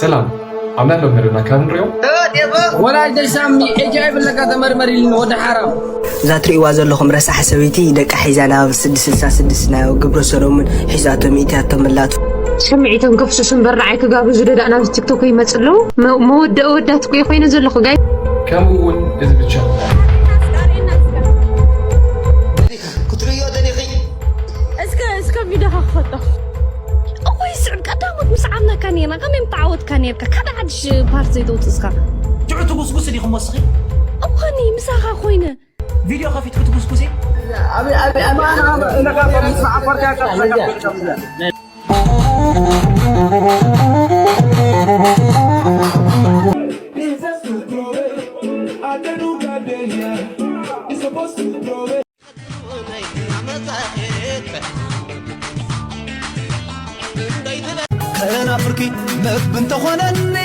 ሰላም፣ ኣብ ናይ ሎም መደብና ካብ ንሪኦ። ወላጅ ደይ ሳሚ፣ ኤች ኣይ ቪ ኣለካ ተመርመር ኢሉኒ፣ ወዲ ሓራም። እዛ ትርእይዋ ዘለኹም ረሳሕ ሰበይቲ ደቃ ሒዛ ናብ ስድስት ስልሳ ስድስት ናብ ግብረ ሰዶምን ሒዛቶም ኢትያቶም ኣላቱ። ስምዒቶም ከፍስሱ እምበር ንዓይ ክጋብዙ ዶ ደኣ ናብዚ ቲክቶክ ይመጹ ኣለዉ? መ-፣ መወደኢ ወዳት እኮ ኮይነ ዘለኹ ጋይ። ከምኡ እውን እዚ ብቻ። ክትርእዮ ደሊኺ? እስከ፣ እስከ ቪድዮኻ ክፈቶ። እወ፣ ይስዕብ ቀዳሞት ምስ ዓብናካ ኔርና፣ ከመይ ምተዓወትካ ኔርካ? ካልእ ሓድሽ ፓርት ዘይተውፅእ እስኻ? ትዑ ትጉስጉስ ዲኹም ወስኺ? እወኒ፣ ምሳኻ ኮይነ። ቪድዮ ከፊትኩ ትጉስጉሲ? ኣበይ፣ ኣበይ፣ ኣበይ፣ ኣበይ፣ ኣበይ፣ ኣበይ፣ ኣበይ፣ ኣበይ፣ ኣበይ፣ ከናፍርኪ መግቢ እንተኾነኒ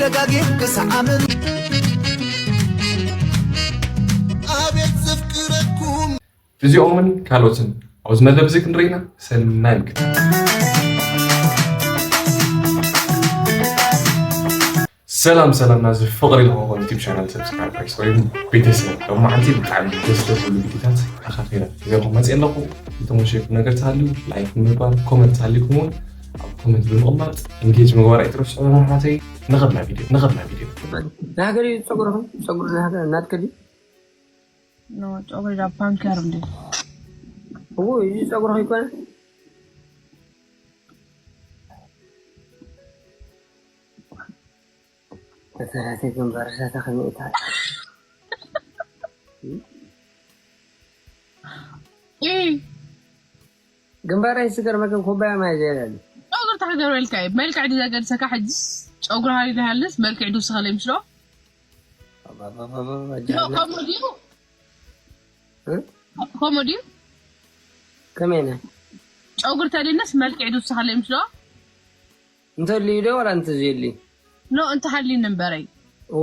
ደጋጊም ክሰዓምን። ኣቤት ዘፍቅረኩም። እዚኦምን ካልኦትን ኣብዚ መደብ እዚ ክንርኢና ሰናይ ምክትታል። ሰላም ሰላም፣ ናዚ ፍቕሪ ዝኸውን ዩቲዩብ ቻናል ሰብስክራይብ፣ ላይክ፣ ሰብስክራይብ ቤተሰብ። ሎማዓንቲ ብጣዕሚ ደስ ዘብሉ ቪዲዮታት ኣኻኺረ ሒዘልኩም መፅእ ኣለኹ። ዝተመሸየኩም ነገር ተሃልዩ ላይክ ብምግባር፣ ኮመንት ተሃልዩኩም እውን ኣብ ኮመንት ብምቕማጥ ኢንጌጅ ምግባር ኣይትረስዑ ኣሕዋተይ። ንኸድና ቪድዮ፣ ንኸድና ቪድዮ። ናገሪ ጸጉርኹም፣ ጸጉር ናገሪ ናትከዲ? ኖ፣ ጸጉሪ ዳ ፓንክ ያርም ዲ? እዎ፣ እዚ ጸጉርኹም ይኮነ? እተራተ ግንባር እሳተ ከመይ እታ? እም። ግንባረይ ዝገርመክን ኩባያ ማይ ዘይብለኒ። ጨጉሪ ተክገብረልካ እዩ። መልክዕ ድዩ ዘገድሰካ? ሕጅስ ጨጉሪ ሃልዩ ሃልስ መልክዕ ድውስኸለይ ምስሎ? ኣባባባባ፣ ኖ፣ ጃና። ከምኡ ድዩ? እ? ከምኡ ድዩ? ከመይ ኢለ? ጨጉሪ ተልዩነስ መልክዕ ድውስኸለይ ምስሎ? እንተልዩ ዶ ዋላ እንተዘየልዩ? ኖ፣ እንተሃልዩኒ እምበረይ። ኦ።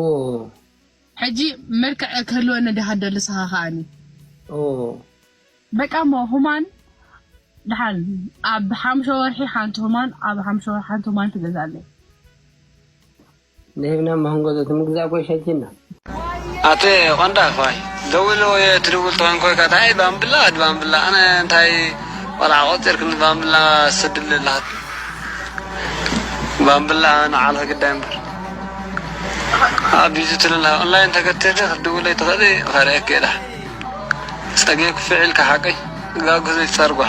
ሕጂ መልክዕ ክህልወኒ ድሃ ደልስኻ ከኣኒ። ኦ። በቃ እሞ ሁማን ድሓን ኣብ ሓምሻ ወርሒ ሓንቲ ሁማን፣ ኣብ ሓምሻ ወርሒ ሓንቲ ሁማን ትገዛለይ። ንህብና እሞ ክንገዝኦ እቲ ምግዛእ እኮ ይሸጅና። ኣተ ቆንዳ ኳይ ደውል ወይ ትድውል ተኾን ኮይካ ታይ ባምብላ፣ ኣድ ባምብላ፣ ኣነ እንታይ ቆልዓ ቆጺርክኒ ባምብላ ሰድል ኣለሃት። ባምብላ ንዓልኸ ግዳይ እምበር። ኣብ ቢዚ ትልላ ኦንላይን ተከትልቲ ክትድውለይ ትኽእሊ፣ ከርእየኪ እየ። ጸገይ ክፍዕ ኢልካ ሓቀይ ጋጉ ዘይትጸርጓ።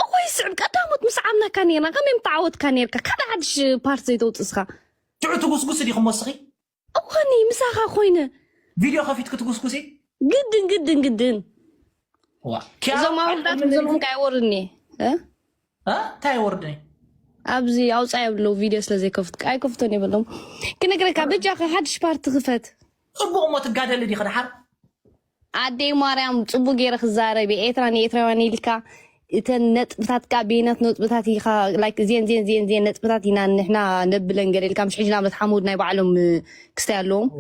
እወ፣ ይስዕብ ቀዳሞት ምስ ዓብናካ ኔርና፣ ከመይ ምተዓወትካ ኔርካ? ካልእ ሓድሽ ፓርት ዘይተውጽእ እስኻ? ትዑ ትጉስጉስ ዲኹም ወስኺ? እወኒ፣ ምሳኻ ኮይነ። ቪድዮ ከፊትክ ትጉስጉሲ? ግድን፣ ግድን፣ ግድን። ዋ፣ ኪያ-፣ እዞም ኣውዳት እዞም ከ ኣይወርድኒ፣ እ? እ? እንታይ ኣይወርድኒ? ኣብዚ ኣውጻኢ ኣብለው ቪድዮ ስለ ዘይከፍት፣ ኣይከፍቶን የብሎም። ክነግረካ፣ በጃኻ ሓድሽ ፓርቲ ክፈት። ጽቡቕ እሞ ትጋደሊ ዲኺ ደሓር? ኣደይ ማርያም፣ ጽቡቕ ገይረ ክዛረብ እየ። ኤርትራ ንኤርትራውያን ኢልካ፣ እተን ነጥብታት ከኣ በየናት ነጥብታት ኢኻ፣ ላይክ፣ እዚኤን፣ እዚኤን፣ እዚኤን፣ እዚኤን ነጥብታት ኢና ንሕና ነብለን ገለ ኢልካ፣ ምሽ ሕጂ ንኣብነት ሓሙድ ናይ ባዕሎም፣ እ፣ ክስታይ ኣለዎም።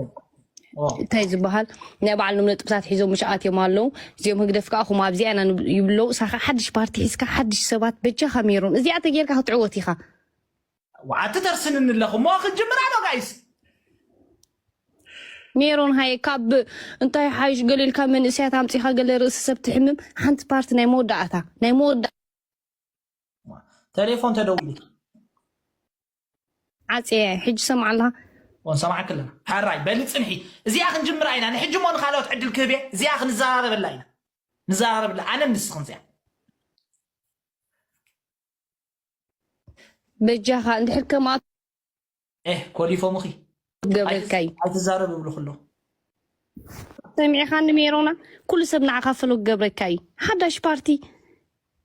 ኦ። እንታይ ዝበሃል? ናይ ባዕሎም ነጥብታት ሒዞም ምሽ ኣትዮም ኣለዉ። እዚኦም ህግደፍ ከኣ፣ "ኹም ኣብዚኣ ኢና ንብ-" ይብለዉ። እሳ ከኣ ሓድሽ ፓርቲ ሒዝካ፣ ሓድሽ ሰባት በጃኻ ሜሮን። እዚኣ ተጌርካ ክትዕወት ኢኻ። ዋዓ ትተርስንኒ ኣለኹ። እሞ ክንጅምር ኣሎ፣ ጋይስ። ሜሮን ሃየ፣ ካብ እንታይ ሓይሽ ገለ ኢልካ መንእሰያት ኣምጺኻ ገለ ርእሲ ሰብ ትሕምም። ሓንቲ ፓርቲ ናይ መወዳእታ፣ ናይ መወዳ-፣ ቴሌፎን ተደውሉ። ዓጽየ፣ ሕጂ ሰምዓ ኣለኻ? ወንሰማዕክ ኣለና። ሕራይ፣ በሊ ጽንሒ። እዚኣ ክንጅምራ ኢና። ንሕጂ እሞ ንኻልኦት ዕድል ክህብ እየ። እዚኣ ክንዘራረበላ ኢና። ንዘራረብላ፣ ኣነን ንስኽን እዚኣ። በጃኻ፣ እንድሕር ከምኣ ኤህ፣ ኮሊፎምኺ። ገብረልካይ። ኣይትዝ-፣ ኣይትዛረብ እብልኹ ኣለኹ። ሰሚዕኻኒ ሜሮና? ኩሉ ሰብ ንዓኻ ፈሎ ክገብረካ እዩ። ሓዳሽ ፓርቲ።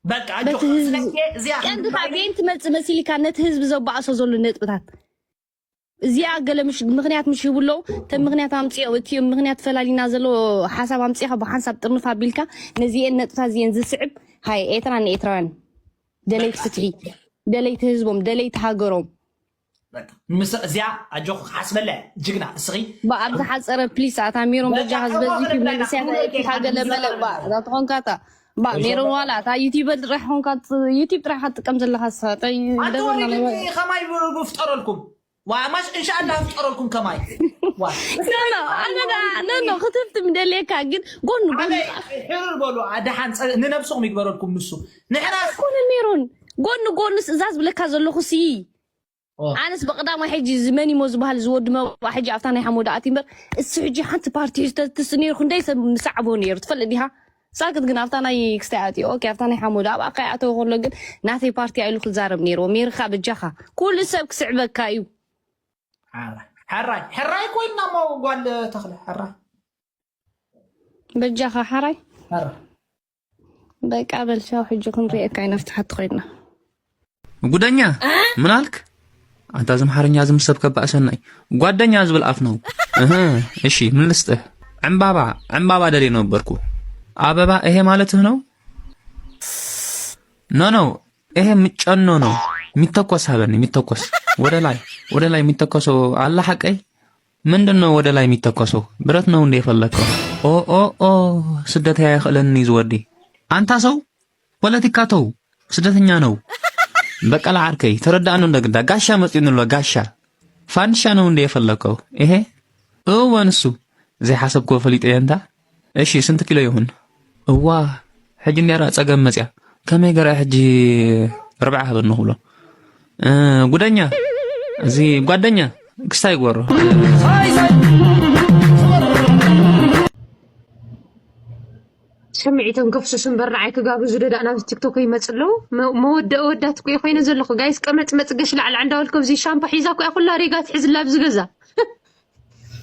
በቃ፣ በቲ ኣጆኻ፣ ህዝቢ ስለዚ እዚኣ ቀንዲ ክንድፋይ ካብ ቤን ትመጽእ መሲልካ ነቲ ህዝቢ ዘባእሶ ዘሎ ነጥብታት። እዚኣ ገለ ምሽ-፣ ምኽንያት ምሽ ይብሎ፣ እተን ምኽንያት ኣምጽኦ፣ እቲ ምኽንያት ፈላሊና ዘሎ ሓሳብ ኣምጺኻ ብሓንሳብ ጥርንፍ ኣቢልካ ነዚኤን ነጥብታት እዚኤን ዝስዕብ፣ ሃይ፣ ኤርትራ ንኤርትራውያን። ደለይቲ ፍትሒ፣ ደለይቲ ህዝቦም፣ ደለይቲ ሃገሮም። በቃ፣ ምስ-፣ እዚኣ ኣጆኺ ክሓስበላ እየ፣ ጅግና፣ እስኺ። ብኣብ ዝሓጸረ ፕሊስ፣ ኣታ ሜሮን በቃ፣ በጃኻ ዝበዝሕ እዩ፣ መንእሰያት ኣይትሃገለ መለባ፣ እዛ ተኾንካ እታ። ባ ሜሮን ዋላ እታ ዩቲዩበር ጥራሕ ኾንካ፣ ዩቲዩብ ጥራሕ ክትጥቀም ዘለኻ ንስኻ። እንታይ ኣንተ ደበና ወሪድ ናይ ከማይ ብፍጠረልኩም። ዋ ማሽ እንሻላ ፍጠረልኩም ከማይ። ዋ ኖ ኖ ኣነ ዳ ኖ ኖ ክትፍት ምደልየካ ግን ጎን ጎን ኣበይ ሕርር በሉ ኣደሓን ጸ- ንነብስኹም ይግበረልኩም ንሱ። ንሕና ኣይኮነ ሜሮን ጎን ጎን እዛ ዝብለካ ዘለኹ ሲ ኦ። ኣነስ ብቐዳማይ ሕጂ እዚ መን እሞ ዝበሃል ዝወዲ መባእ ሕጂ ኣብታ ናይ ሓሞዳ ኣትዩ እምበር፣ እሱ ሕጂ ሓንቲ ፓርቲ ሒዙ ተትስ ነይሩ ክንደይ ሰብ ምሰዓቦ ነይሩ ትፈልጥ ዲኻ? ሳክት ግን ኣብታ ናይ ክስታይ ኣትዩ ኦኬ፣ ኣብታ ናይ ሓሞዳ ኣብ ኣካይ ኣተወ ከሎ ግን ናተይ ፓርቲ ኢሉ ክዛረብ ነይርዎ። ሜርካ በጃኻ ኩሉ ሰብ ክስዕበካ እዩ። ሓራይ ሓራይ ኮይና ሞ ጓል ተኽለ ሓራይ በጃኻ ሓራይ ሓራይ በቃ በል ቻው፣ ሕጂ ክንሪኤካ ኢና፣ ፍትሓት ኮይና። ጉደኛ ምን አልክ? አንተ ዝምሓርኛ ዝም ሰብ ከባእሰናይ ጓደኛ ዝብል ኣፍ ነው። እህ እሺ ምን ልስጥህ? ዕምባባ ዕምባባ ደሌ ነበርኩ። አበባ ይሄ ማለትህ ነው? ኖ ኖ ይሄ ምጨኖ ነው። የሚተኮስ ሀበን የሚተኮስ ወደ ላይ ወደ ላይ የሚተኮሰው አለ ሐቀይ ምንድን ነው ወደ ላይ የሚተኮሰው? ብረት ነው እንዴ የፈለግከው? ኦ ኦ ኦ ስደት ያይኽእለኒ ዝወዲ። አንታ ሰው ፖለቲካ ተው፣ ስደተኛ ነው። በቀላ ዓርከይ ተረዳእኑ እንደ ግዳ ጋሻ መጺኡኒ ኣሎ ጋሻ። ፋንድሻ ነው እንዴ የፈለግከው? ይሄ እወ ንሱ ዘይሓሰብክዎ ፈሊጠ እየ እንታ። እሺ ስንት ኪሎ ይሁን? እዋ ሕጂ እንዲያ ጸገም መጽያ። ከመይ ገራ ሕጂ ርብዓ ሃበኒ ክብሎ። እ፣ ጉደኛ፣ እዚ ጓደኛ ክስታይ ግበሮ። ስምዒቶም ከፍስሱ እምበር ንዓይ ክጋብዙ ዶ ደኣ ናብዚ ቲክቶክ ይመጽ ኣለዉ? መ-፣ መወደኢ ወዳት እኮ እየ ኮይነ ዘለኹ። ጋይስ፣ ቀመጭ መጽ ገሽ ላዕሊ ዓንዳወል ከብዚ ሻምፖ ሒዛ እኮ እያ ኩላ ሬጋ ትሕዝላ ኣብዚ ገዛ።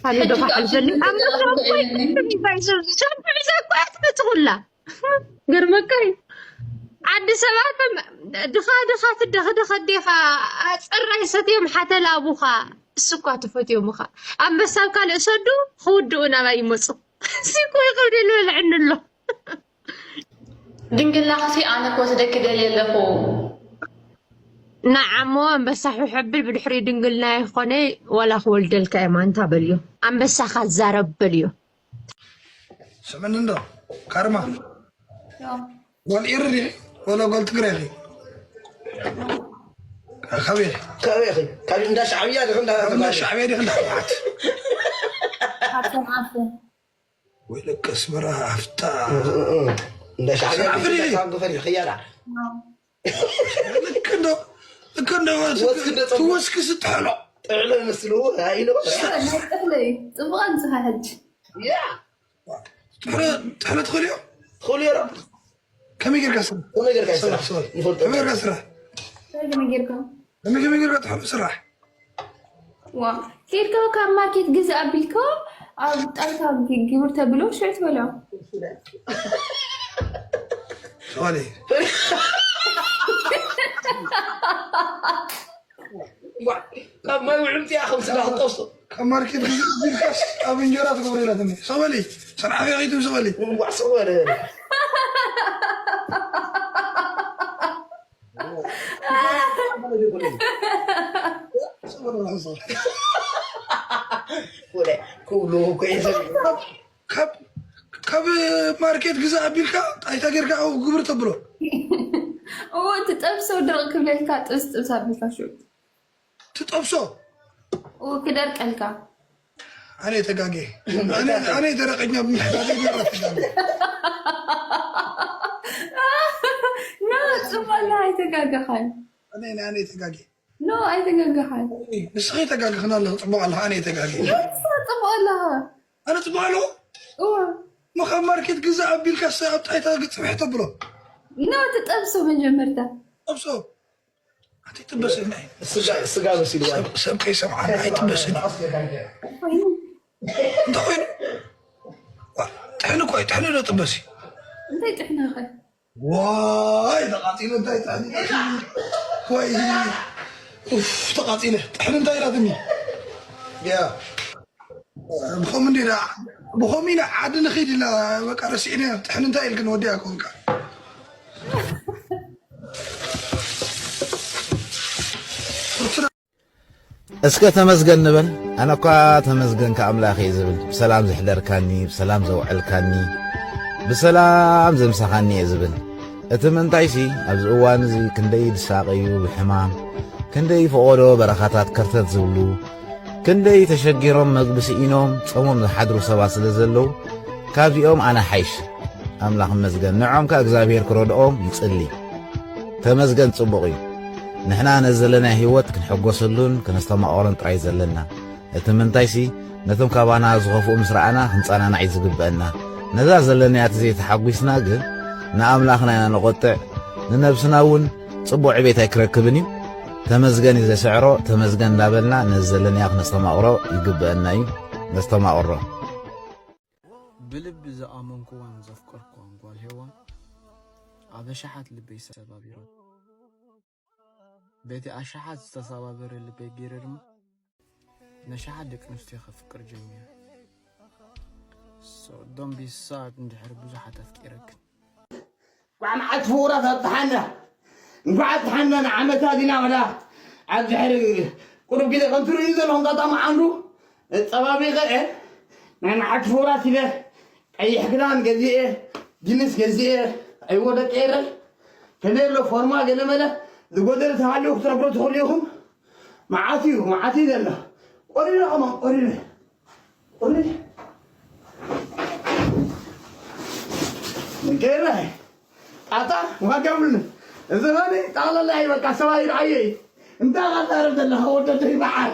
ኣነ ዶ ሕጂ ከዓ ሓልፈኒ? ኣብ ምድሪ እኮ ኣይትመጽእ። ሻምፖ ሒዛ እኮ እያ ትመጽእ ኩላ። ገርመካ እዩ። ዓዲ ሰባት ድኻ ድኻ ትደኽ ደኸ ዴኻ ጽራይ ሰትዮም ሓተላ ኣቡኻ እሱ እኳ ትፈትዮ ምኻ። ኣንበሳ ኣብ ካልእ ሰዱ ክውድኡ ናባይ ይመጹ። እሱ እኮ ይኸብደሉ በልዕኒ ኣሎ። ድንግልናኽሲ ኣነ ክወስደኪ ደልየ ኣለኹ። ንዓሞ ኣንበሳ ሕሕብል ብድሕሪ ድንግልና ይኾነ ዋላ ክወልደልካ እየ ማንታ በልዮ። ኣንበሳኻ ዛረብ በልዮ። ስምዕኒ እንዶ ካርማ ያው ጓል ኤሪ ዲኺ ወላ ጓል ትግራይ ኢኺ? ካበይ ኢኺ? ካበይ ኢኺ? ካብ እንዳ ሻዕብያ ዲኺ እንዳ ካብ እንዳ ሻዕብያ ዲኺ እንዳ ህወሓት? ካብቶም ኣፉ ወይ ለቀ ኣስመራ ኣፍታ። እ፣ እ፣ እ። እንዳ ሻዕብያ ሰላም ዲኺ ፍሪ። ካብ ግፈሪ ኽያዳ። ያው ልክ እንዶ ልክ እንዶ ወስኪ እንደ ጸጉሪ። ትወስኪ ስትሕሎ። ጥዕሎ ይመስልዎ፣ ኣይ ነው። ናይ ጥሕሎ እዩ። ጽቡቕ ኣምጽኻ ሕጂ። ያ። ጥሕሎ ጥሕሎ ትኽእልዮ? ትኽእልዮ ዶ? ከመይ ጌርካ ስራሕ? ከመይ ጌርካ ስራሕ? ስራሕ፣ ስራሕ። ይፈልጦ። ከመይ ጌርካ ስራሕ? ከመይ ጌርካ? ከመይ ከመይ ጌርካ ጥሕሎ ስራሕ? ዋ፣ ኬድካ ካብ ማርኬት ግዛእ ኣቢልካ ኣብ ጣልካ ግ-፣ ግብር ተብሎ ሽዑ ትበልዖ። ሶሪ። ዋ፣ ካብ ማይ ውዕምቲ እያ ከም ስጋ ክትጠብሶ። ካብ ማርኬት ግዛእ ኣቢልካስ ኣብ እንጀራ ትገብሮ ኢላትኒ። ሶበሊ፣ ስራሕ ከይትም ሶበሊ። ዋ፣ ሶበሊ። ክብሉ እኮ እዩ ሰብ። ካብ ካብ ማርኬት ግዛ ኣቢልካ ጣይታ ጌርካ ኣብኡ ግብር ተብሎ። እዎ፣ እቲ ጠብሶ ድርቕ ክብለልካ ጥብስ ጥብስ ኣቢልካ ሽዑ። ትጠብሶ? እዎ፣ ክደርቀልካ። ኣነ ተጋጌ። ኣነ ኣነ ደረቀኛ ብምሕዳር ይገራ ተጋጌ። ኖ፣ ጽቡቕ ኣለኻ፣ ኣይተጋገኻን። ኣነ ኣነ ተጋጌ። ኖ፣ ኣይተጋገኻን። ንስኺ ተጋግኽና ኣለኺ፣ ጽቡቕ ኣለኻ፣ ኣነ ተጋጌ። ኖ፣ ንስኻ ጽቡቕ ኣለኻ። ኣነ ጽቡቕ ኣለኹ? እዎ። እሞ ካብ ማርኬት ግዛ ኣቢልካ ስ-፣ ኣብ ጣይታ ግጽብሒ ተብሎ። ኖ፣ ትጠብሶ መጀመርታ። ጠብሶ። ኣቲ ጥበስ ናይ ስጋ፣ ስጋ በሲልዋ። ሰብ፣ ሰብ ከይሰምዓና ኣይጥበስን እዩ። ኮይኑ? እንታይ ኮይኑ? ዋ፣ ጥሕኒ እኮ እዩ፣ ጥሕኒ ዶ ጥበስ እዩ? እንታይ ጥሕኒ ኸ? ዋይ፣ ተቓጺለ፣ እንታይ ጥሕኒ? ወይ፣ ኡፍ፣ ተቓጺለ። ጥሕኒ እንታይ ኢላትኒ? ያ። ብኸምኡ እንዲና፣ ብኸምኡ ኢና ዓዲ ንኺድ ኢልና፣ በቃ ረሲዕና፣ ጥሕኒ እንታይ ኢልክን ወዲያ ኮንካ። እስከ ተመስገን ንበል። ኣነ እኳ ተመስገን ከኣምላኽ እየ ዝብል፣ ብሰላም ዘሕደርካኒ፣ ብሰላም ዘውዐልካኒ። ብሰላም ዘምሳኻኒ እየ ዝብል። እቲ ምንታይሲ ኣብዚ እዋን እዚ ክንደይ ዝሳቐዩ ብሕማም፣ ክንደይ ፈቖዶ በረኻታት ከርተት ዝብሉ፣ ክንደይ ተሸጊሮም መግቢ ስኢኖም ጾሞም ዝሓድሩ ሰባት ስለ ዘለዉ፣ ካብዚኦም ኣነ ሓይሽ። ኣምላኽ ይመስገን። ንዖም ከኣ እግዚኣብሔር ክረድኦም ይጽሊ። ተመስገን፣ ጽቡቕ እዩ። ንሕና ነዚ ዘለናዮ ህይወት ክንሕጎሰሉን ከነስተማቕሮን ጥራይ ዘለና። እቲ ምንታይሲ፣ ነቶም ካባና ዝኸፍኡ ምስ ረኣና ክንጸናናዕ እዩ ዝግበአና። ነዛ ዘለናያ ተዘይተሓጒስና ግን፣ ንኣምላኽና ኢና ነቖጥዕ፣ ንነብስና እውን ጽቡቕ ዕቤት ኣይክረክብን እዩ። ተመስገን እዩ ዘስዕሮ፣ ተመስገን እንዳበልና ነዚ ዘለናዮ ክነስተማቕሮ ይግበአና እዩ። ነስተማቕሮ። ብልቢ ዝኣመንኩዋን ዘፍቀርኩዋን ጓል ሄዋን ኣብ ኣሽሓት ልበይ ሰባቢሮም። በቲ ኣሽሓት ዝተሰባበረ ልበይ ገይረ ድማ ነሽሓት ደቂ ኣንስትዮ ከፍቅር ጀሚረ። So don't be sad እንድሕር ብዙሓት ኣፍቂረክን። እንኳዕ መዓልቲ ፍቑራት ኣብፅሓና። እንኳዕ ኣብፅሓና ንዓመታ ዲና ወላ ኣብ ድሕሪ ቁሩብ ግዜ ከም ትርእዩ ዘለኹም ጣጣ መዓንዱ ፀባቢቐ እየ። ናይ መዓልቲ ፍቑራት ኢለ ቀይሕ ክዳን ገዚኤ፣ ጅንስ ገዚኤ፣ ኣይዎ ደቂ ኤረይ ከመይ ኣሎ ፎርማ ገለ መለ ዝጎደለ ተሃልዩ ክትነግሮ ትኽእሉ ኢኹም። መዓት እዩ መዓት እዩ ዘሎ። ቆሪረ ከማን ቆሪረ ቆሪረ ገይረ ጣጣ ዋጋ ብሉ። እዚ ኸኒ ጠቕለላ እዩ በቃ ሰብኣይ ረኣየ እዩ። እንታይ ኸዛረብ ዘለኻ ወደደይ በዓል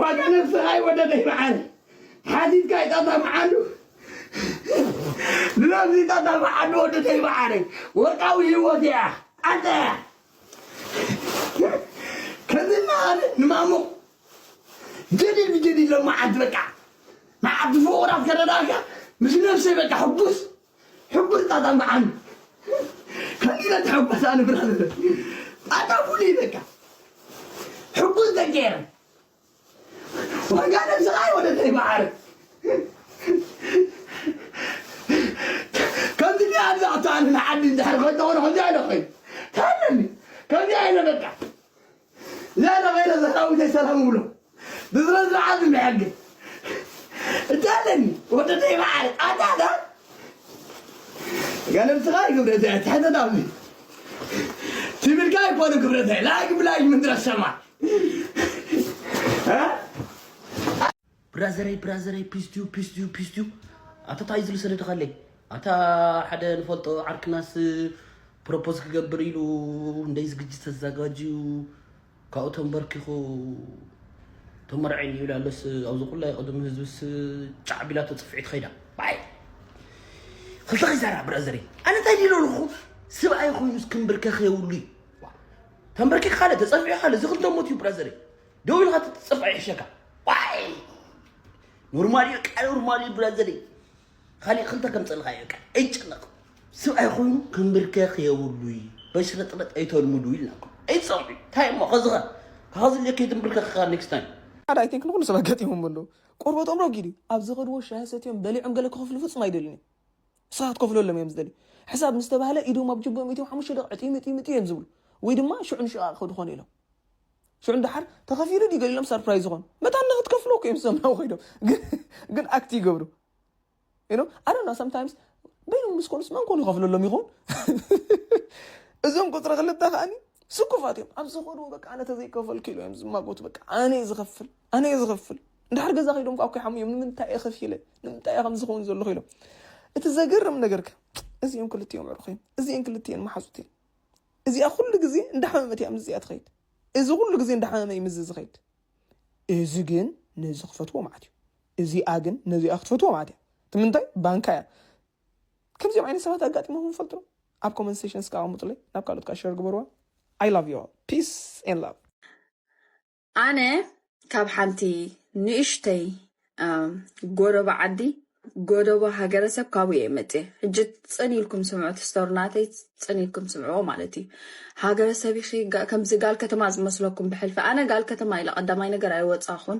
ዋጋ ነብስኻ እዩ ወደደይ በዓል ሓቲትካ እዩ ጣጣ መዓሉ ንነብሲ ጣጣ መዓሉ ወደደይ በዓል ወርቃዊ ህይወት እያ ጣጣ እያ ከዚ መዓል ንማሙ ጀዲድ ብጀዲድ ሎማዓት በቃ መዓት ፍቑራት ከረዳእካ ምስ ነብሰይ በቃ ሕጉስ ሕጉስ ጣጣ መዓሉ ከዚለ ተሐጎስ ኣነ ብራዘር ጣጣ ፍሉይ በቃ ሕጉስ ደገረ ዋጋ ነብስኻ ወደደይ መዓር ከምዚ ዲኣ ኣብዛ ክተኣኒ ንዓዲ እንድሕር ከይተኾነ ከምዚ ኣይነ ኮይኑ ታለኒ ከምዚ ኣይነ በቃ ዛለ ኸይረ ሰራዊተይ ሰላም ብሎ ብስነ ስርዓት እንድሕር ግን እታለኒ ወደደይ መዓር ኣዳዳ ጋነብስኻ ይግብረተይ ትሕተት ኣብዚ ትብልካ ኣይኮነ ግብረተይ ላይክ ብላይክ ምድረ ሰማይ ብራዘረይ ብራዘረይ ፒስቲዩ ፒስቲዩ ፒስቲዩ ኣታ ታይ ዝሉ ሰደድኻለይ ኣታ ሓደ ንፈልጦ ዓርክናስ ፕሮፖዝ ክገብር ኢሉ እንደይ ዝግጅት ተዘጋጅዩ ካብኡ ተንበርኪኹ ተመርዐኒ ይብል ኣሎስ ኣብዚ ኩላይ ቅድሚ ህዝብስ ጫዕ ቢላቶ ፅፍዒ ትኸይዳ ባይ ክልተ ኸይዛራ ብራዘረይ ኣነ እንታይ ዲሎ ኣለኹ ስብኣይ ኮይኑስ ክንብርከኽ የብሉ እዩ ተንበርኪኻ ለ ተፀፊዑኻ ለ እዚ ክልተ ሞት እዩ ብራዘረይ ደው ኢልካ ትፀፍዐ ይሕሸካ ዋይ ኖርማል እዩ ቃ ኖርማል እዩ ብራዘረይ ካሊእ ክልተ ከምፀልኻ እዩ ቃ ኣይጨነቕ ስብኣይ ኮይኑ ክንብርከኽ የብሉይ በሽረጥረጥ ኣይተልምዱ ኢልናኩም ኣይትፀውዑ እንታይ እሞ ከዝኸ ካኸዝልየ ከይትንብርከኽኻ ኔክስት ታይም ሓደ ኣይ ቲንክ ንኩሉ ሰባት ገጢሞም ኣለዉ ቆርበቶም ረጊድ እዩ ኣብ ዝኸድዎ ሻሂ ሰትዮም በሊዖም ገለ ክኸፍሉ ፍጹም ኣይደልን እዮም ንስኻ ክትከፍለሎም እዮም ዝደልዩ ሕሳብ ምስ ተባህለ ኢዶም ኣብ ጅቦም ኢትዮም ሓሙሽተ ደቂ ዕጥይምጥይምጥ እዮም ዝብሉ ወይ ድማ ሽዑ ንሽቓቕ ክኸዱ ኾኑ ኢሎም ሽዑ ንደሓር ተኸፊሉ ድዩ ገሊሎም ሰርፕራይዝ ዝኾኑ መታን ንክትከፍሎ እኮ እዮም ዝሰምዑ ኮይዶም ግን ኣክት ይገብሩ you know I don't know sometimes በይኖም ምስ ኮኑስ መን ኮኑ ይኸፍለሎም ይኸውን እዞም ቁፅሪ ክልተ ከኣኒ ስኩፋት እዮም ኣብ ዝኸድዎ በቃ ኣነ ተዘይከፈልኩ ኢሉ እዮም ዝማጎቱ በቃ ኣነ ዝኸፍል ኣነ ዝኸፍል እንድሕር ገዛ ከይዶም ከዓ ኮይሓሙ እዮም ንምንታይ እየ ከፊለ ንምንታይ እየ ከምዚ ክኸውን ዘለኹ ኢሎም እቲ ዘገርም ነገር ከ እዚኦም ክልቲኦም ዕሩኽ እዮም እዚአን ክልቲአን መሓዙት እየን እዚኣ ኩሉ ግዜ እንዳሓመመት እያ ምዝዚኣ ትኸይድ እዚ ኩሉ ግዜ እንዳሓመመ እዩ ምዝ ዝኸይድ እዚ ግን ነዚ ክፈትዎ ማለት እዩ እዚኣ ግን ነዚኣ ክትፈትዎ ማለት እያ ትምንታይ ባንካ እያ ከምዚኦም ዓይነት ሰባት ኣጋጢሞም ፈልጥሮ ኣብ ኮመንት ሴሽንስ ኣቐምጡለይ ናብ ካልኦት ከዓ ሸር ግበርዋ I love you all peace and love ኣነ ካብ ሓንቲ ንእሽተይ ጎረባ ዓዲ ጎደቦ ሃገረሰብ ካብኡ እየ መፅየ ሕጂ ፅን ኢልኩም ስምዑ እቲ ስቶሪ ናተይ ፅን ኢልኩም ስምዕዎ ማለት እዩ ሃገረሰብ ኢኺ ከምዚ ጋል ከተማ ዝመስለኩም ብሕልፊ ኣነ ጋል ከተማ ኢለ ቀዳማይ ነገር ኣይወፃኹን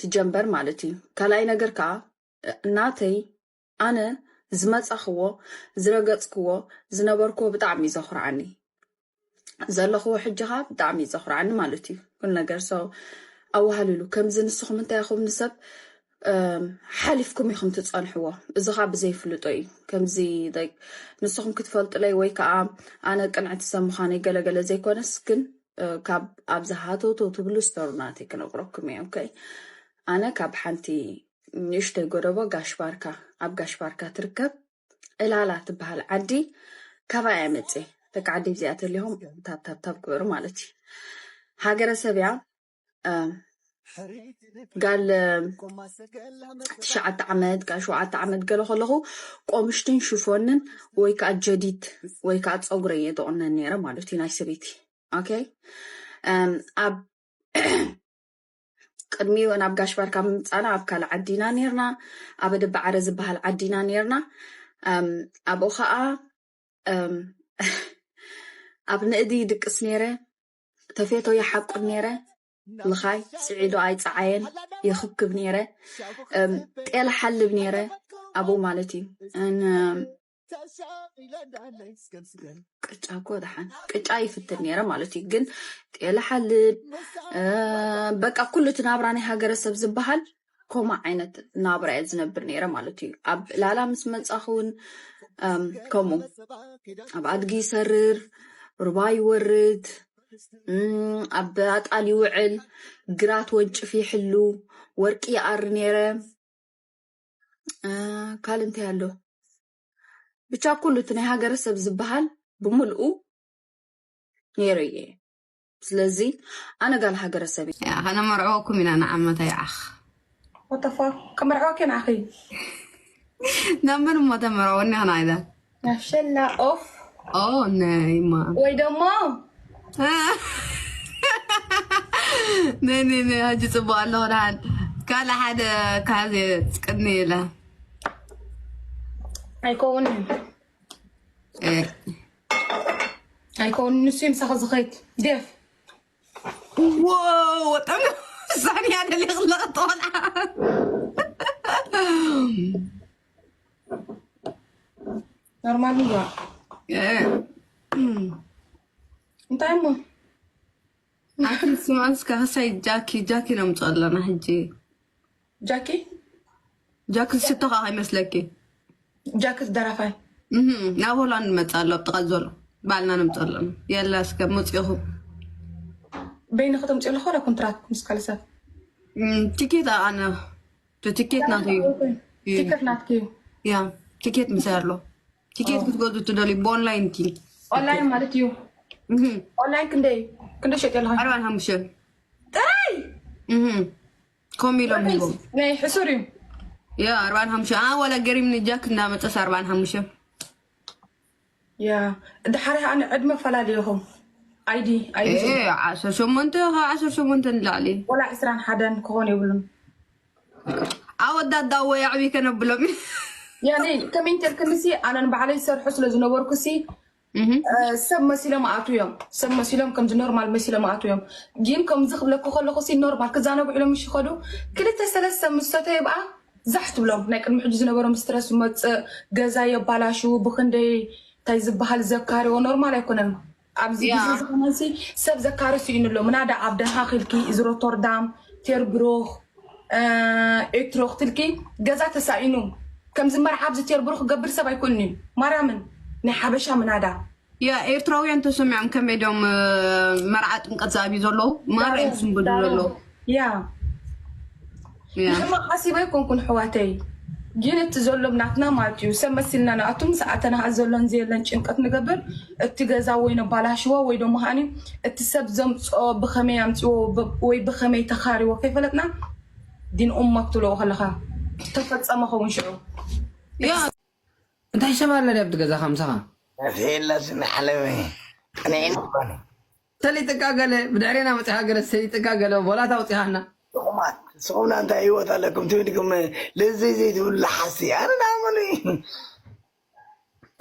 ትጀምበር ማለት እዩ ካልኣይ ነገር ከዓ ናተይ ኣነ ዝመፃኽዎ ዝረገፅክዎ ዝነበርክዎ ብጣዕሚ እዩ ዘኹርዓኒ ዘለኽዎ ሕጂ ኸዓ ብጣዕሚ እዩ ዘኹርዓኒ ማለት እዩ ኩሉ ነገር so ኣዋሃልሉ ከምዚ ንስኹም እንታይ ኢኹም ንሰብ ሓሊፍኩም ኢኹም ትፀንሕዎ። እዚ ከዓ ብዘይፍልጦ እዩ። ከምዚ ንስኹም ክትፈልጡለይ ወይ ከዓ ኣነ ቅንዕቲ ሰብ ምዃነይ ገለገለ ዘይኮነስ፣ ግን ካብ ኣብዚ ሃተውተው ትብሉ ስተሩናተይ ክነግረኩም እየ። ኣነ ካብ ሓንቲ ንእሽተይ ጎደቦ ጋሽ ባርካ፣ ኣብ ጋሽ ባርካ ትርከብ ዕላላ ትበሃል ዓዲ፣ ካባይ እየ መፅየ። ደቂ ዓዲ እዚኣ ተሊኹም ታብታብታብ ግበሩ ማለት እዩ። ሃገረሰብ እያ። ጋል ትሽዓተ ዓመት፣ ጋል ሸውዓተ ዓመት ገለ ከለኹ ቆምሽትን ሽፎንን ወይ ከዓ ጀዲድ ወይ ከዓ ፀጉረ እየ ዝቑነን ነይረ ማለት እዩ፣ ናይ ሰበይቲ። ኦኬ። ኣብ ቅድሚኡ ናብ ጋሽ ባርካ ምምፃና ኣብ ካልእ ዓዲና ነርና፣ ኣብ ደባዓረ ዝበሃል ዓዲና ነርና። ኣብኡ ከዓ ኣብ ንእዲ ይድቅስ ነይረ፣ ተፌቶ ይሓቁን ነይረ፣ ልኻይ ስዒዶ ኣይፀዓየን፣ ይኽብክብ ነይረ፣ ጤል ሓልብ ነይረ። ኣብኡ ማለት እዩ። ቅጫ እኮ ደሓን ቅጫ ይፍትን ነይረ ማለት እዩ። ግን ጤል ሓልብ፣ በቃ ኩሉ እቲ ናብራ ናይ ሃገረሰብ ዝበሃል ከምኡ ዓይነት ናብራ እየ ዝነብር ነይረ ማለት እዩ። ኣብ ዕላላ ምስ መጻኹ እውን ከምኡ ኣብ ኣድጊ ይሰርር፣ ሩባ ይወርድ፣ ኣብ ኣጣል ይውዕል፣ ግራት ወንጭፍ ይሕሉ፣ ወርቂ ይኣሪ ነይረ። ካልእ እንታይ ኣሎ? ብቻ ኩሉ እቲ ናይ ሃገረሰብ ዝበሃል ብምልኡ ነይሩ እየ። ስለዚ ኣነ ጋል ሃገረሰብ እየ። ከነመርዕወኩም ኢና ንዓመታ ይዓኽ። ወተፋ ከመርዕወኪ ንዓኺ። ናብ መን እሞ ተመርዕወኒ? ከናይዳ ናሸላ ኦፍ ኦ ነይማ ወይ ደሞ ነይ ነይ ነይ፣ ሕጂ ጽቡቕ ኣለኹ። ደሓን ካልእ ሓደ ካዜ ጽቅኒ ኢለ ኣይከውንን ኣይከውንን። ንሱ ምሳኺ ዝኸይድ ዴፍ ወጠም ሳንያ ደሊቕ ለቕጥ ቆልዓ ኖርማል ምግባ እንታይ እሞ ኣቲ ስማንስ ካሳይ ጃኪ ጃኪ ነምፅኦ ኣለና ሕጂ ጃኪ ጃኪ ዝስቶ ከዓ ከይመስለኪ ጃኪ ደራፋይ ናብ ሆላንድ መፃ ኣሎ ኣብ ጥቓ ዘሎ ባልና ነምፅኦ ኣለና የላ እስከ መፅኢኹም በይንኺ ተምፅኦ ኣለኹ ወላ ኮንትራክት ምስ ካልእ ሰብ ቲኬት ኣነ ቲኬት ናተይ እዩ ቲኬት ናትኪ እዩ ያ ቲኬት ምሳይ ኣሎ ቲኬት ክትገዙ ትደልዩ ብኦንላይን ቲ ኦንላይን ማለት እዩ ኦንላይን ክንደይ ክንደይ ሸጥ ኣለኻ ኣርባን ሓሙሽተን ጥራይ ከም ኢሎም ሂቦም ናይ ሕሱር እዩ ያ ኣርባን ሓሙሽተ ኣ ወላ ገሪምኒ ጃክ እንዳመፀስ ኣርባን ሓሙሽተ ያ ድሓር ኣነ ዕድመ ፈላልየኹም ኣይዲ ኣይዲ ዓሰርተ ሸሞንተ ካብ ዓሰርተ ሸሞንተ ንላዕሊ ወላ ዕስራን ሓደን ክኾን የብሉን ኣወዳት ዳወ ኣዕብይ ከነብሎም ያኔ ከመይ እንተልክንሲ ኣነን ባዕለይ ዝሰርሑ ስለ ዝነበርኩሲ ሰብ መሲሎም ኣቱ እዮም ሰብ መሲሎም ከምዚ ኖርማል መሲሎም ኣቱ እዮም ግን ከምዚ ክብለኩ ከለኹ ሲ ኖርማል ክዛነቡ ኢሎም ምሽ ይኸዱ ክልተ ሰለስተ ምስ ሰተዩ ብኣ ዛሕ ትብሎም ናይ ቅድሚ ሕጂ ዝነበሮም ስትረስ መፅእ ገዛ የባላሽዉ ብክንደይ እንታይ ዝበሃል ዘካርዎ ኖርማል ኣይኮነን ኣብዚ ግዜ ዝኾነሲ ሰብ ዘካሪ ስኢኑ ኣሎ ምናዳ ኣብ ደንሃክ ኢልኪ እዚ ሮቶርዳም ቴርብሩክ ኤትሮ ክትልኪ ገዛ ተሳኢኑ ከምዚ መርዓ ኣብዚ ቴርብሩክ ክገብር ሰብ ኣይኮንን እዩ ማርያምን ናይ ሓበሻ ምናዳ ያ ኤርትራውያን ተሰሚዖም ከመይ ዶም መርዓ ጥምቀት ዝኣብዩ ዘለዉ ማራ እዮም ዝስንብዱ ዘለዉ ያ ንሕማቕ ሓሲበ ኣይኮንኩን ኣሕዋተይ ግን እቲ ዘሎም ናትና ማለት እዩ ሰብ መሲልና ንኣቱ ምስ ኣተና ከኣ ዘሎን ዘየለን ጭንቀት ንገብር እቲ ገዛ ወይ ነባላሽዎ ወይ ደሞ ከኣኒ እቲ ሰብ ዘምፅኦ ብኸመይ ኣምፅዎ ወይ ብኸመይ ተኻርዎ ከይፈለጥና ዲን ኡማ ክትብልዎ ከለኻ ተፈፀመ ኸውን ሽዑ እንታይ ሰብ ኣለ ድያ ኣብቲ ገዛኻ ምሳኻ የላስ ንዓለመ ቅንዒ ሰሊጥካ ገለ ብድሕሬና መፅኻ ገለ ሰሊጥካ ገለ ቦላታ ኣውፂኻና ጥቁማት ንስኹምና እንታይ ህይወት ኣለኩም ትብል ድኩም ልዝይ ዘይትብሉ ለሓሲ ኣነ ናመኑ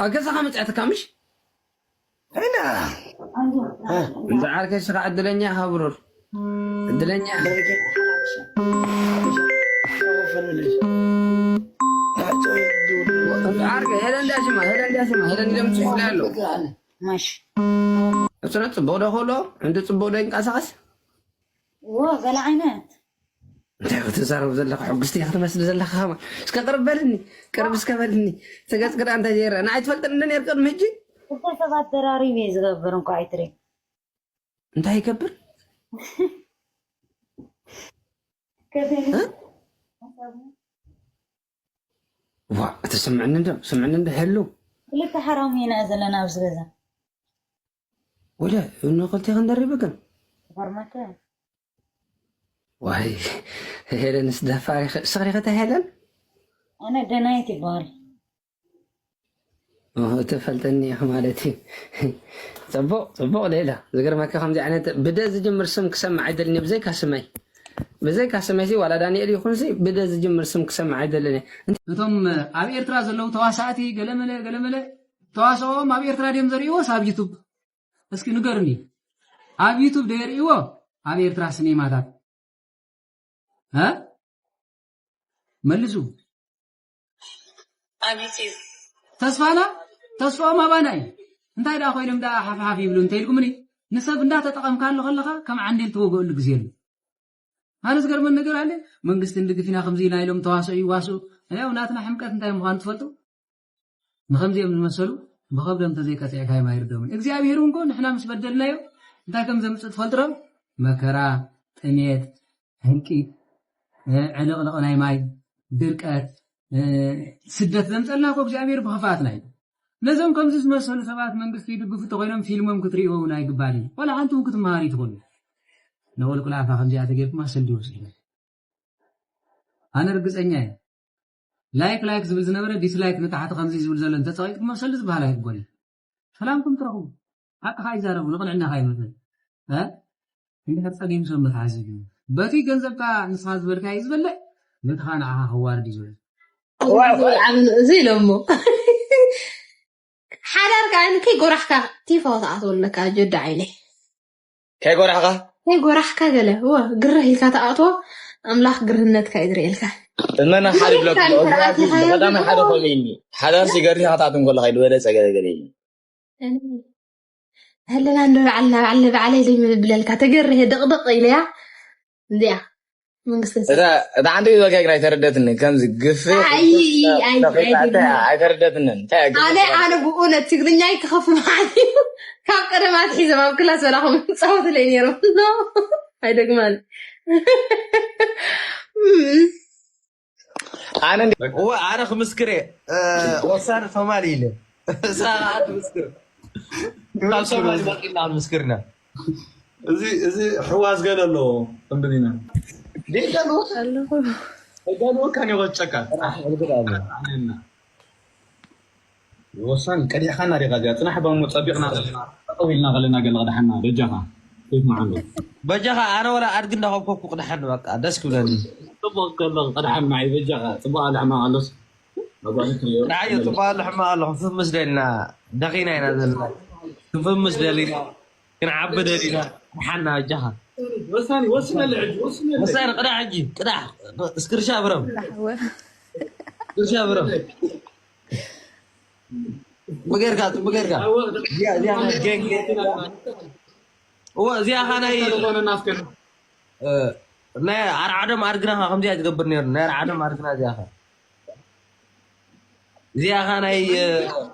ኣብ ገዛኻ መፅኣትካ ምሽ ሄና እንተ ዓርከይ ስኻ ዕድለኛ ኢኻ ብሩር ዕድለኛ ኢኻ ዓርከይ ሄለን ዳሽማ ሄለን ዳሽማ ሄለን ኢሎም ጽሑፍና ኣሎ ማሽ እሱነ ጽቡቕ ዶ ከሎ እንዲ ጽቡቕ ዶ ይንቀሳቐስ ዎ ገለ ዓይነት እንታይ ክትዛረብ ዘለኻ? ሕጉስቲ ክትመስል ዘለኻ ከማን። እስከ ቅርብ በልኒ፣ ቅርብ እስከ በልኒ። ተገጽ ክዳ እንታይ ዘይረ ንኣይ ትፈልጥን እንደ ነር ቅድሚ ሕጂ። ክልተ ሰባት ደራሪቡ እዩ ዝገብር እንኳ ኣይትሪ እንታይ ይገብር? ዋ፣ እቲ ስምዕኒ እንዶ ስምዕኒ እንዶ ሄሉ። ክልተ ሓራሙ ኢና ዘለና ኣብዚ ገዛ። ወለ እኖ ክልተ ክንደርብ ግን ፈርማከ ዋይ፣ ሄለንስ ደፋር ኢኺ። ስኽሪ ኸታ ሄለን ኣነ ደናይት ይበሃል። እትፈልጠኒ ኢኺ ማለት እዩ። ጽቡቕ ጽቡቕ። ሌላ ዝገርመካ ከምዚ ዓይነት ብደ ዝጅምር ስም ክሰምዕ ኣይደልን እየ፣ ብዘይካ ስመይ ብዘይካ ስመይ ሲ ዋላ ዳንኤል ይኹን ሲ ብደ ዝጅምር ስም ክሰምዕ ኣይደልን እየ። እቶም ኣብ ኤርትራ ዘለዉ ተዋሳእቲ ገለመለ ገለመለ ተዋስኦም ኣብ ኤርትራ ድዮም ዘርእይዎስ ኣብ ዩቱብ? እስኪ ንገሩኒ። ኣብ ዩቱብ ዶ የርእይዎ? ኣብ ኤርትራ ስኔማታት እ መልሱ። ኣብ ዩቲብ ተስፋና ተስፋኦም ኣባና እዩ። እንታይ ደኣ ኮይኖም ደኣ ሓፍሓፍ ይብሉ እንተኢልኩምኒ ንሰብ እንዳተጠቐምካሉ ከለኻ ከም ዓንዴል ትወግአሉ ግዜ ኣሎ። ኣነ ዝገርመን ነገር ኣለ። መንግስቲ ንድግፍ ኢና ከምዚ ኢና ኢሎም ተዋስኦ ይዋስኡ። ያው ናትና ሕምቀት እንታይ ምዃኑ ትፈልጡ? ንኸምዚኦም ዝመሰሉ ብኸብዶም ተዘይቀፂዕካዮም ኣይርደሙን። እግዚኣብሔር እውን ኮ ንሕና ምስ በደልናዮ እንታይ ከም ዘምፅእ ትፈልጡ ዶ? መከራ፣ ጥሜት፣ ህልቂት፣ ዕልቕልቕ ናይ ማይ፣ ድርቀት፣ ስደት ዘምፀልና ኮ እግዚኣብሔር ብኽፍኣትና እዩ። ነዞም ከምዚ ዝመሰሉ ሰባት መንግስቲ ይድግፉ እንተኮይኖም ፊልሞም ክትርእይዎ እውን ኣይግባን እዩ። ዋላ ሓንቲ እውን ክትመሃሩ ይትኽእሉ። ነቆልቁል ኣፋ ከምዚኣ ተጌርኩማ ሰልዲ ወስድና ኣነ ርግፀኛ እየ። ላይክ ላይክ ዝብል ዝነበረ ዲስላይክ ንታሕቲ ከምዚ ዝብል ዘሎ እንተፀቂጥኩሞ ሰልዲ ዝበሃል ኣይግበን እዩ። ሰላምኩም ትረኽቡ። ሓቅኻ ይዛረቡ ንቕንዕናኻ ይመፀ እ እንድሕር ፀጊሙ ሰብ መትሓዚ እዩ። በቲ ገንዘብካ ንስኻ ዝበልካ እዩ ዝበልዕ ነትኻ ንዓኻ ከዋርድ እዩ ዝብል ዓብን እዚ ኢሎሞ ሓዳር ከዓ ከይጎራሕካ ቲፎ ተኣትወለካ ጀዳ ዓይነይ ከይጎራሕካ ከይጎራሕካ ገለ እወ ግርህ ኢልካ ተኣትዎ ኣምላኽ ግርህነትካ ይድርኤልካ እመና ሓደ ብለኩም ቀዳማይ ሓደ ኾሚኒ ሓዳር ሲገርኒ ከተኣትም ከለኻ ኢሉ በለፀ ገለገለ እዩ ኣለና እንዶ በዓል ናባዕል ንባዕለይ ዘይምብለልካ ተገርህ ድቕድቕ ኢለያ እንዲያ መንግስተ እታ እታ ዓንዲ ዝበልካ ግን ኣይተረደትኒ ከምዚ ግፍዕ ኣይ ኣይ ኣይ ኣይተረደትንን እንታይ ኣነ ኣነ ብእውነት ትግርኛይ ክኸፍ ማለት እዩ ካብ ቀደም ኣትሒዞም ኣብ ክላስ በላኹም ፃወትለይ ነይሮም ኖ ኣይደግማን ኣነ እንዲ- እወ ኣነ ክምስክር እየ እ፣ ወሳኒ ሶማሊ ኢለ እሳ ከዓ ትምስክር ካብ ሶማሊ መፂና ክንምስክር ኢና እዚ እዚ ሕዋስ ገለ ኣለዎ እንብሊና ደይደልወካ ኣለኹ ደልወካ ኒቆጨካ ወሳን ቀዲሕካና ዲኻ እዚኣ ፅናሕ ባሞ ፀቢቕና ጠጠው ኢልና ከለና ገለ ቅድሓና በጃኻ ሴፍ መዓንዶ በጃኻ ኣነ ወላ ኣድጊ እንዳኸብከብኩ ቅድሓኒ በቃ ደስ ክብለኒ ፅቡቕ ከሎ ቅድሓና እዩ በጃኻ ፅቡቕ ኣለ ሕማቕ ኣሎስ ዳዓዮ ጽባህ ኣሎ ሕማቕ ኣሎ ክንፍምስ ደሊና ደኺና ኢና ዘለና ክንፍምስ ደሊና ክንዓቢ ደሊና ሓና ኣጃኻ ወሳኒ ወስነለ ሕጂ ወስነለ ወሳኒ ቅዳሕ ሕጂ ቅዳሕ እስክርሻ ብረም እስክርሻ ብረም ብጌርካ ብጌርካ እወ እዚኣ ኻ ናይ ናይ ኣርዓዶም ኣድግና ኻ ከምዚኣ ትገብር ነይሩ ናይ ኣርዓዶም ኣድግና እዚኣ ኻ እዚኣ ኻ ናይ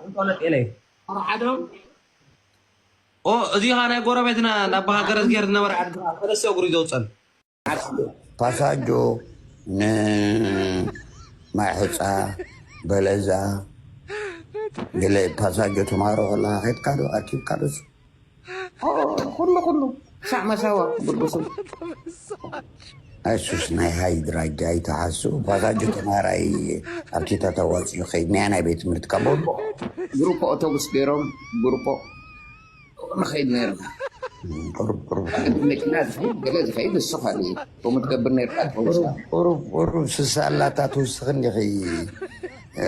እንኮለጤለይ ኣርዓዶም ኦ እዚኻ ናይ ጎረቤትና ናብ ሃገረ ዝገር ዝነበረ ኣድግና ፈለሰ እግሩ ይዘውፀን ፓሳጆ ንማይ ሕፃ በለዛ ገለ ፓሳጆ ተማሮ ከለካ ከድካ ዶ ኣርኪብካ ዶ ኩሉ ኩሉ ሳዕ መሳዋ ብርጉሱ ኣይሱስ ናይ ሃይ ድራጃ ኣይተሓሱ ፓሳጆ ተማራይ ኣብቲ ተተዋፂኡ ከይድ ናይ ናይ ቤት ትምህርቲ ካብ ግሩፖ ኣውቶቡስ ገይሮም ግሩፖ ንኸይድ ነርና ቁሩብ ቁሩብ መኪና ዝኸይድ ገለ ዝኸይድ ንሱ ካሊእ ከምኡ ትገብር ነርካ ትኸውሳ ቁሩብ ቁሩብ ስሳ ኣላታ ትውስኽ እንዲኺ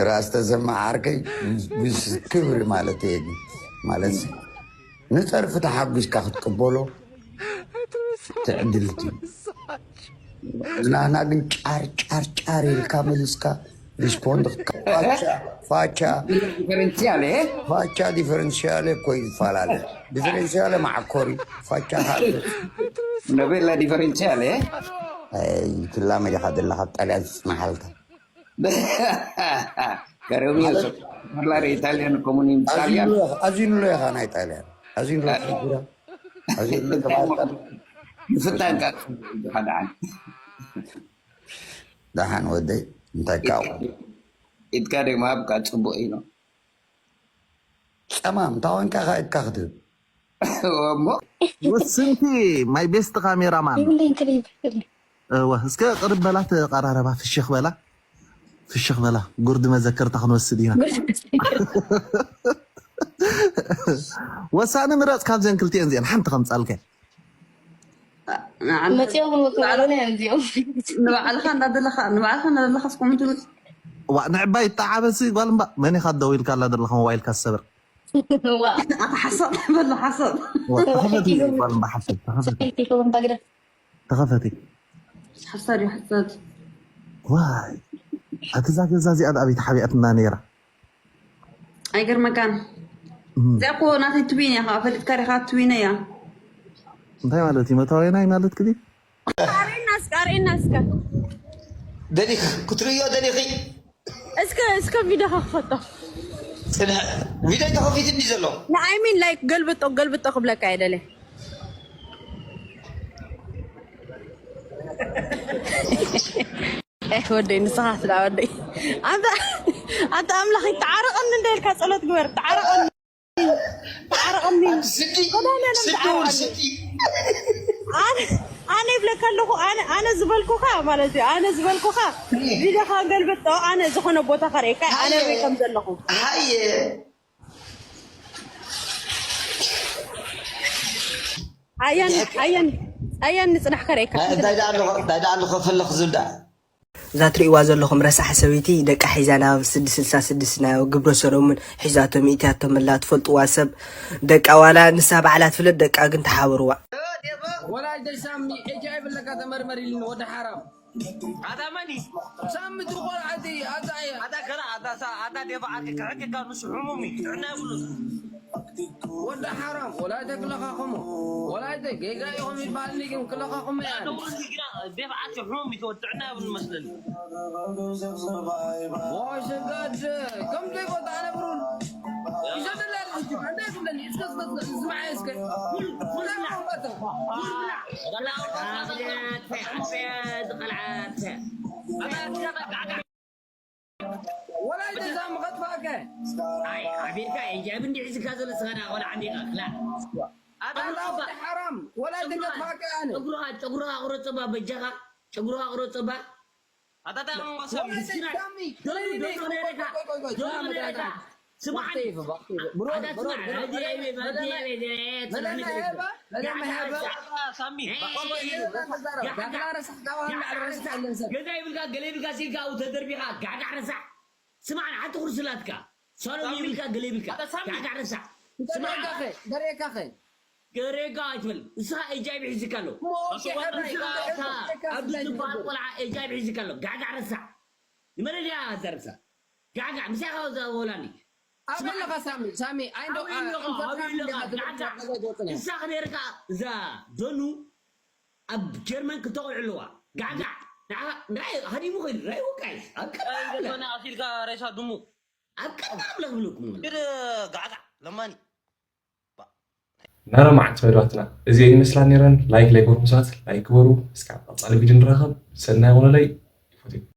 ራስ ተሰማ ዓርከይ ምስ ክብሪ ማለት እየ ማለት ንፀርፊ ተሓጒስካ ክትቅበሎ ትዕድልቲ ናህና ግን ጫር ጫር ጫር ኢልካ መሊስካ ሪስፖንድ ፋቻ ዲፈረንሲያለ ፋቻ ዲፈረንሲያለ እኮ ይፈላለ ዲፈረንሲያለ ማዕኮሪ ፋቻ ካልእ ነቤላ ዲፈረንሲያለ ኣይትላመድ ኢኻ ዘለኻ፣ ጣልያን ዝጽናሓልካ። ከረሚ ማለት ዶላር ኢጣልያን ኮሙኒን ጣልያን ኣዚኑሎ ኢኻ፣ ኣዚኑሎ ኢኻ ናይ ጣልያን፣ ኣዚኑሎ ኢኻ። ኣዚኑሎ ኢኻ። ምፍታን ካብ ሓደ ዓን። ደሓን ወደይ፣ እንታይ ካብ ኢድካ ደይ ምሃብካ ጽቡቕ እዩ። ጸማም፣ እንታይ ኮንካ ኢኻ ኢድካ ክትህብ? እሞ ውስንቲ ማይ ቤስት ካሜራማን። ይብለኝ ክሊብ። እወ፣ እስከ ቅርብ በላ፣ ተቐራረባ፣ ፍሽኽ በላ፣ ፍሽኽ በላ። ጉርድ መዘከርታ ክንወስድ ኢና። ጉርድ መዘከርታ። ወሳኒ ምረጽ፣ ካብዘን ክልቲኤን እዚአን ሓንቲ ከምጻልከ። ንዓን መጺኦም እውን ወክማለና እዮም እዚኦም። ንባዕልኻ እንዳደለኻ፣ ንባዕልኻ እንዳደለኻ እስከ ምን ትብል? ዋ፣ ንዕባይ ይጠዓበሲ ጓል እምባ። መን ኢኻ ደው ኢልካ ኣላ ዘለኻ ሞባይልካ ዝሰብር? ዋ። ኣታ ሓሳብ በሎ ሓሳብ። ዋ፣ ተኸፈቲ ጓል እምባ ሓሳብ፣ ተኸፈቲ። ተኸፈቲ ከውን ባግዳ። ተኸፈቲ። ሓሳድ እዩ ሓሳድ። ዋይ፣ ኣቲ እዛ ገዛ እዚኣ ደኣ ኣበይ ተሓቢኣትና ነይራ? ኣይገርመካን። እም። እዚኣ እኮ ናተይ ትዊን እያ፣ ከዓ ፈሊጥካ ዲኻ? ትዊን እያ። እንታይ ማለት እዩ? መታወናይ ማለት ክዲ? ኣርእየና እስከ፣ ኣርእየና እስከ። ደሊኽ፣ ክትርእዮ ደሊኺ? እስከ፣ እስከ ቪድዮኻ ክፈቶ። ጽንሕ፣ ቪድዮ ተኸፊትኒ ዘሎ። ንኣይ ሚን ላይክ ገልብጦ፣ ገልብጦ ክብለካ እየ ደለ። ኤህ፣ ወደይ፣ ንስኻ ስዳ ወደይ። ኣንተ፣ ኣንተ ኣምላኽ ይተዓረቐኒ እንደ ኢልካ ጸሎት ግበር። ተዓረቐኒ። ተዓረቐኒ። ኣንቲ ስዲ፣ መድኃኒዓለም ስዲ ተዓረቐኒ። ስዲ። ኣነ፣ ኣነ ይብለካ ኣለኹ፣ ኣነ፣ ኣነ ዝበልኩኻ ማለት እዩ። ኣነ ዝበልኩኻ ቪድዮኻ ገልብጦ፣ ኣነ ዝኾነ ቦታ ከርእየካ፣ ኣነ ሃየ። ኣበይ ከም ዘለኹ። ሃየ። ኣያን፣ ኣያን፣ ኣያን ንጽናሕ ከርእየካ። እንታይ ደኣ ኣለኹ፣ እንታይ ደኣ ኣለኹ፣ ፈለኽ ዝብል ደኣ። እዛ ትርእይዋ ዘለኹም ረሳሕ ሰበይቲ ደቃ ሒዛ ናብ ስድስት ስልሳ ስድስት ናብ ግብረ ሰዶምን ሒዛቶም ኢትያቶም ኣላ። ትፈልጥዋ ሰብ ደቃ ዋላ ንሳ ባዕላ ትፍለጥ፣ ደቃ ግን ተሓበርዋ። ወላጅ ሳሚ ኤች ኣይ ቪ ኣለካ ተመርመር ኢልኒ ወዲ ሓራም። ኣታ መን እዩ? ሳሚ ትኾን ኣቲ ኣታ እያ። ኣታ ከላ ኣታ ሳ ኣታ ደፋ ዓርኪ ክሕክካ ንሱ ሕሙም እዩ። ጥዕና የብሉን። ወዲ ሓራም፣ ወላይተ ክለኻኸሙ። ወላይተ ጌጋ ኢኹም ይባልኒ ግን ክለኻኸሙ እያ። ኣነ እውን ግና ደፍዓት ሕሙም ይተወ ጥዕና የብሉን መስለኒ። ወሸጋድ፣ ከም ዘይቦታ ኣነ ብሩን። ይዘደላ ልጅ፣ እንደ ዝብለኒ፣ እስከ፣ እስከ፣ እስከ፣ ዝማዕ እስከ። ኩል፣ ኩል ብላ። ኩል ብላ። ዝቐልዓት። ወላይተ ሳሚ ከጥፋእከ። ኣይ፣ ኣቢልካ ኤች ኣይ ቪ እንዲ ሒዝካ ዘሎ ስኻ ደኣ ቆልዓ እንዲኻ፣ ክላ። ኣታ ኣታ ኣባ። ሓራም፣ ወላይተ ጨጉራ፣ ከጥፋእከ ኣነ። ጨጉራ፣ ጨጉራ ቁረጽ እባ በጃኻ፣ ጨጉራ ቁረጽ እባ። ኣታ፣ ኣታ፣ ወላይተ ሳሚ፣ ሳሚ፣ ዶሎ፣ ወላይተ ዶሎ ሳሚ፣ ነረካ፣ ቆይ፣ ቆይ፣ ቆይ፣ ዶሎ ሰላም ነረካ። በጃኻ። ስማዕ፣ ወቅቴ ይፍ፣ ወቅቴ ይፍ። ብሮ፣ ኣታ ብሮ፣ ስማዕ፣ ብሮ፣ ህዲ ብሮ፣ ኣይበይ፣ ብሮ፣ ህዲ ብሮ፣ ኣይበይ፣ ብሮ፣ ስማዕ፣ ብሮ፣ ንገረካ። ብሮ፣ ብሮ፣ ጋዕጋዕ ብሮ፣ ረሳሕ። ሳሚ፣ ኤ፣ ባቆሎ ኤ፣ ይሄ ኤ፣ ተዛረብ። ጋዕጋዕ። ጋዕጋዕ ረሳሕ፣ ጋዕጋዕ ረሳሕ። ገዛ ይብልካ፣ ገለ ይብልካ፣ ሲልካ ኣብኡ ተደርቢኻ፣ ጋዕጋዕ ረሳሕ። ስማዕ፣ ሓንቲ ኩርሲ ላትካ። ሳሎን ሳሚ። ይብልካ፣ ገለ ይብልካ። ኣታ ሳሚ። ጋዕጋዕ ረሳሕ። ስማዕ። ደሬካኸ፣ ደሬካኸ። ገሬጋ ኣይትበል። ንስኻ ኤች ኣይ ቪ ሒዝካ ኣሎ። ሞ፣ ኦኬ፣ ንስኻ ሕራይ፣ እታ ሕራይ፣ ሕራይ፣ ኣብዚ ሕራይ፣ ዝበሃል ቆልዓ ኤች ኣይ ቪ ሒዝካ ኣሎ። ጋዕጋዕ ረሳሕ። ንመለልያ ዘርሳ። ጋዕጋዕ፣ ምሳኻ ዘ-፣ ወላኒ። ኣበይ ኣለኻ ሳሚ? ሳሚ፣ ኣይ፣ እንደው፣ ኣበይ ኣ-፣ ኣለኻ? ኣንፈትካ ኣበይ ኣለኻ? እንዲኻ ትብል ጋዕጋዕ። ዛዕባ ዘውጽና። ንሳ ክነርካ እዛ ዶኑ ኣብ ጀርመን ክልተ ቆልዑ ኣለዋ። ጋዕጋዕ። ንዓ-፣ ንዓይ ሃዲሙ ኸይዱ፣ ንዓይ ወቃይ። ኣብ ቀረባ ኣይ፣ ኣለ። ገፈና ኣሲልካ ሬሳ ድሙ። ኣብ ቀረባ ኣለ ክብለኩም። ግን ጋዕጋዕ፣ ለማኒ። ናረ መዓት ፈድባትና እዚኤን ይመስላ ነይረን። ላይክ፣ ላይክ፣ ጎርምሳት፣ ላይክ ግበሩ። እስካብ ቀጻሊ ቪድዮ ንራኸብ። ሰናይ ይኹነለይ። ይፎትየኩም።